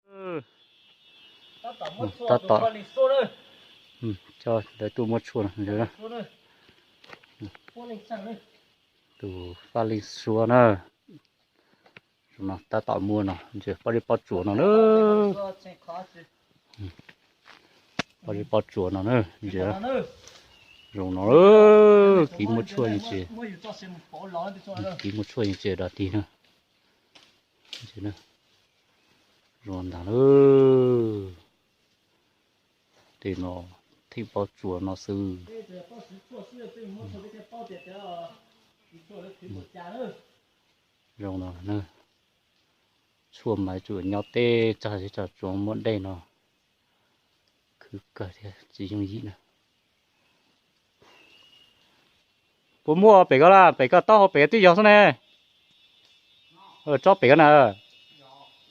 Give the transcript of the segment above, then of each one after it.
Tab tom, coj lawv tuaj muab tshuaj no. Tus Faj Leej Suav na. Tab tom muaj no, pob zeb pob tsuas no na. Pob zeb pob tsuas no na, zoo no. Kiv muab tshuaj yeej tsis, kiv muab tshuaj yeej tsis dog dig na. Zoo ntag na. Tej no theej pob tsuas no xwb. Zoo no na. Tshuaj mas tsuas nyob teb tsag teb tsag tsuas muaj dej no. Khwv kawg thiab tsis yooj yim na. Puas muaj pem ko la? Pem ko taub hau pem twb yog xwb ne. Tsob pem ko na.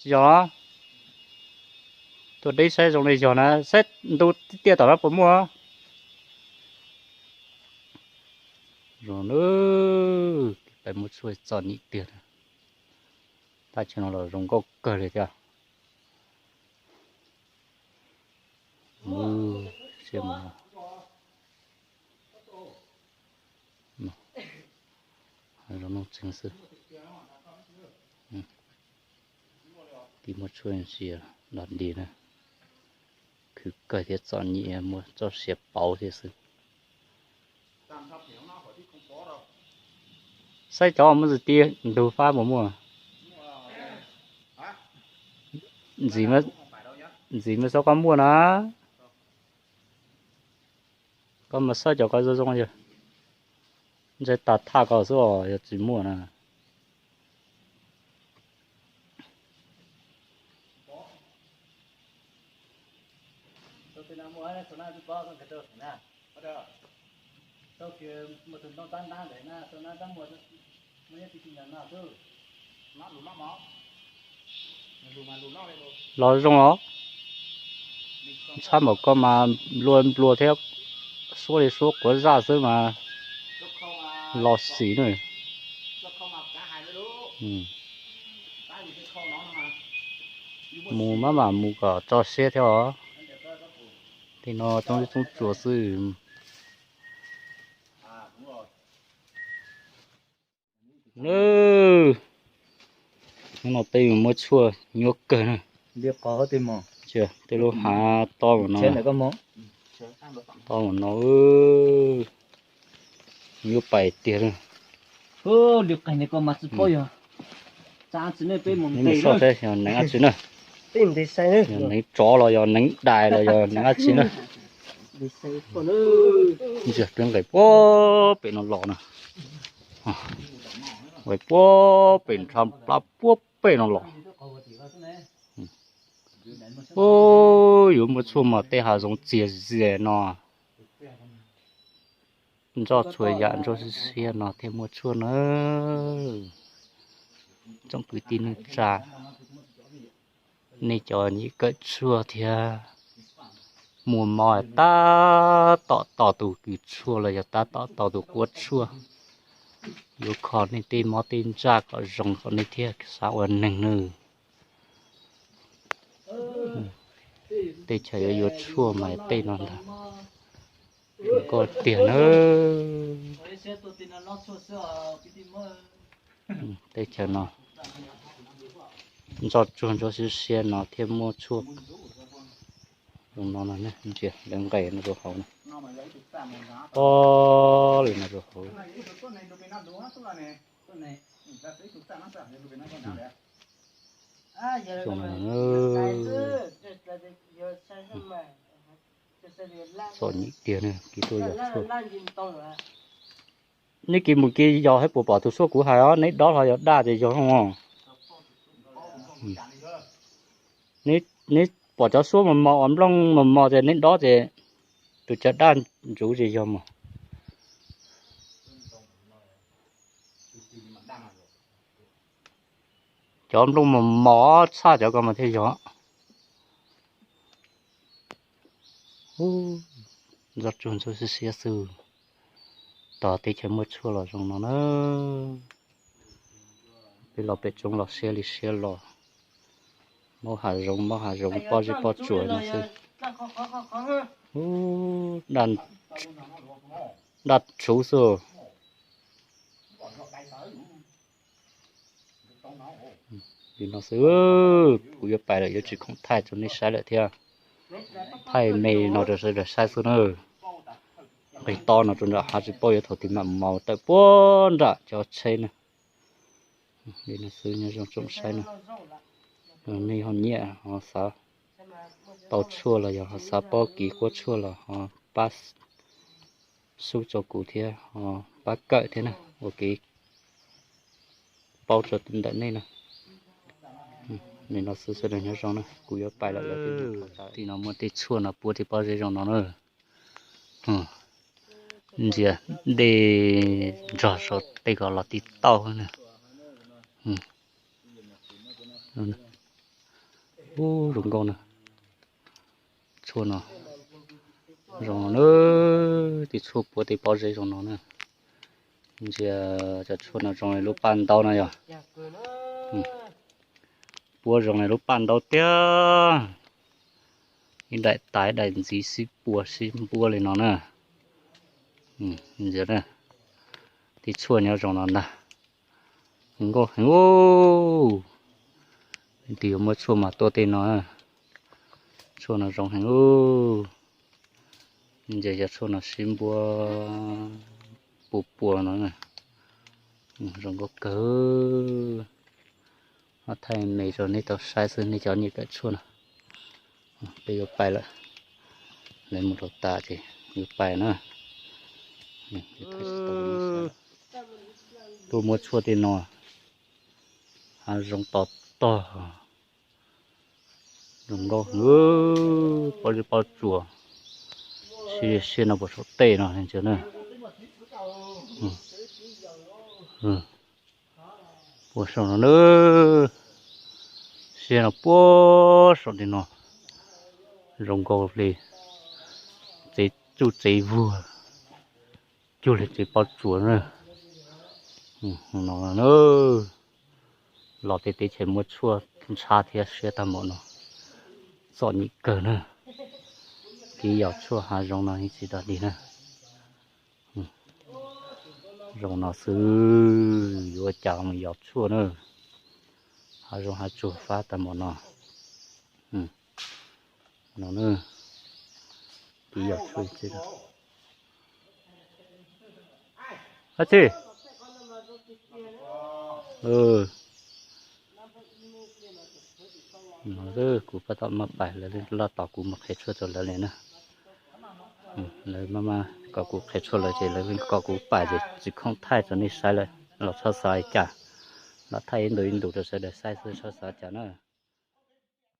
Tsis yog los? Tuaj deb saib zoo li yog na, saib ntu tiaj tom no puas muaj. Zoo na, peb muab tshuaj txom nyem tiag. Tab sis no los zoo nkauj kawg li thiab. Zoo no tseeb xwb. Kiv muab tshuaj yeej tsis dog dig na. Khwv kawg thiab txom nyem, muaj txoj sia pauv thiab xwb. Saib cov muaj ntxim tiab ntug fab puas muaj. Ntxim, ntxim mas xav koj muaj na. Koj mas saib cov ko zoo zoo yog ntshe tas thaj ko xwb os, yog tsis muaj na. Los zoo os. Ntshai npaum ko mas nplua nplua thiab, suab li suab quav zaj xwb mas los xim na. Mus maj mam mus kom tso siab thiab os. Tej no coob tsuas xwb. Hnub no peb mus muab tshuaj nyuaj kawg na. Tej lub hav tob mus no, tob mus no, nyuaj pais tiag. Neb mus soj seb yog neev dab tsi na. Yog neev tsov los yog neev dais los yog neev dab tsi na. Ntsia peb nqes puag pem no los na. Nqes puag pem nrhav plab puag pem no los. Yuav muaj tshuaj mas tej hav zoov txias zias no. Ntsoj txhua yam ntsoj siab siab no thiaj muaj tshuaj na. Tsoom kwv tij neej tsa, nej cov nyiam kawm tshuaj thiab muaj mob tab tom tos tus kws tshuaj los yog tab tom tos tus quab tshuaj, yuav kho nej tej mob tej ntsaj kom zoo kom nej thiaj xav ua neeg nawb. Teb chaws yuav yuav tshuaj mas tej no ntag. Nkauj tiag nawb. Teb chaws no ntsoj tsuag ntsoj siab siab no thiaj muaj tshuaj. Zoo no, ntsia lawv nqes no rau hauv na. Pob li no rau hauv. Zoo no. Txom nyem tiag na, kis tuaj yog tshuaj. Neb kis mus kis yog hab puas pom tus suab kuv hais os, neb dob hlo yog daj ces yog zoo os. Neb pom cov suab mos mos uas nplooj mos mos ces neb dob ces tus cov daj ntsuv ces yog mos. Cov nplooj mos mos tshaj cov ko mas thiaj yog. Ntsoj tsuag ntsoj siab siab xwb. Tos teb chaws muaj tshuaj los zoo no na. Peb los pem tsoov los siab li siab los. Mob hav zoov, mob hav zoov, pob zeb pob tsuas no xwb. Daj tshuv xwb. Li no xwb, kuv yuav pais lawm, yuav tsis khoom thaij rau nej saib lawm thiab. Thaij me no rau sawv daws saib xwb na. Nqis tob no rau nram hav tsis paub yuav thaum twg mam mus tawm puag nram cov tsheb na. Li no xwb, nyob zoo tsoom saib na. Nej ho nyiam ho xav tau tshuaj los yog ho xav paub kev quab tshuaj los ho pab sub rau kuv thiab ho pab kawm thiab na, ua kev paub rau ntawm nej na. Li no xwb, sawv daws nyob zoo na, kuv yuav pais lawm. Tim no muaj tej tshuaj no puab tej pob zeb zoo no na. Ntsia dej nrog saum tej ko los tib tauj na. Ub, zoo nkauj na. Tshuaj no zoo no na, tej tshuaj puab tej pob zeb zoo no na. Ntsia cov tshuaj no zoo li lub paj ntaub no yog. Puab zoo li lub paj ntaub tiag. Ib daim tas ib daim ntxiv sib pua sib npuab li no na. Ntsia, tej tshuaj nyob zoo no ntag. Nkauj heev. Leej twg yuav muab tshuaj mas tuaj tej no. Tshuaj no zoo heev. Ntsia cov tshuaj no sib npuab pua pua no. Zoo nkauj kawg. Thaij me rau nej tau saib xwb, nej cov nyiam kawm tshuaj no. Peb yuav pais lawm, lawv mus rau tas ces yuav pais na. Tuaj muab tshuaj tej no, hav zoov to tog, zoo nkauj, pob zeb pob tsuas, siab no puas saum tej no ntsia na. Puag saum no na, siab no puag saum tej no, zoo nkauj li tsev tsuj tsev vuag, cuag li tsev pob tsuas na. No na, los tej teb chaws muab tshuaj ntshab thiab siab tag npaum no, txom nyem kawg na. Kev yos tshuaj hav zoov no yeej tsis dog dig na. Zoo no xwb, yuav ua cas mus yos tshuaj na. Hav zoov hav tsuag fab tag npaum no. No, kev yos tshuaj. Ab tsi, kuv pab tom maj pais, lawv loj tos kuv mus qhia tshuaj rau lawv li na. Lawv maj maj kom kuv qhia tshuaj lawv ces lawv kom kuv pais ces tsis khoom thaij rau nej saib lawm los txhob xav li cas. Los thaij ib ntus ib ntus rau sawv daws saib xwb, txhob xav cas na.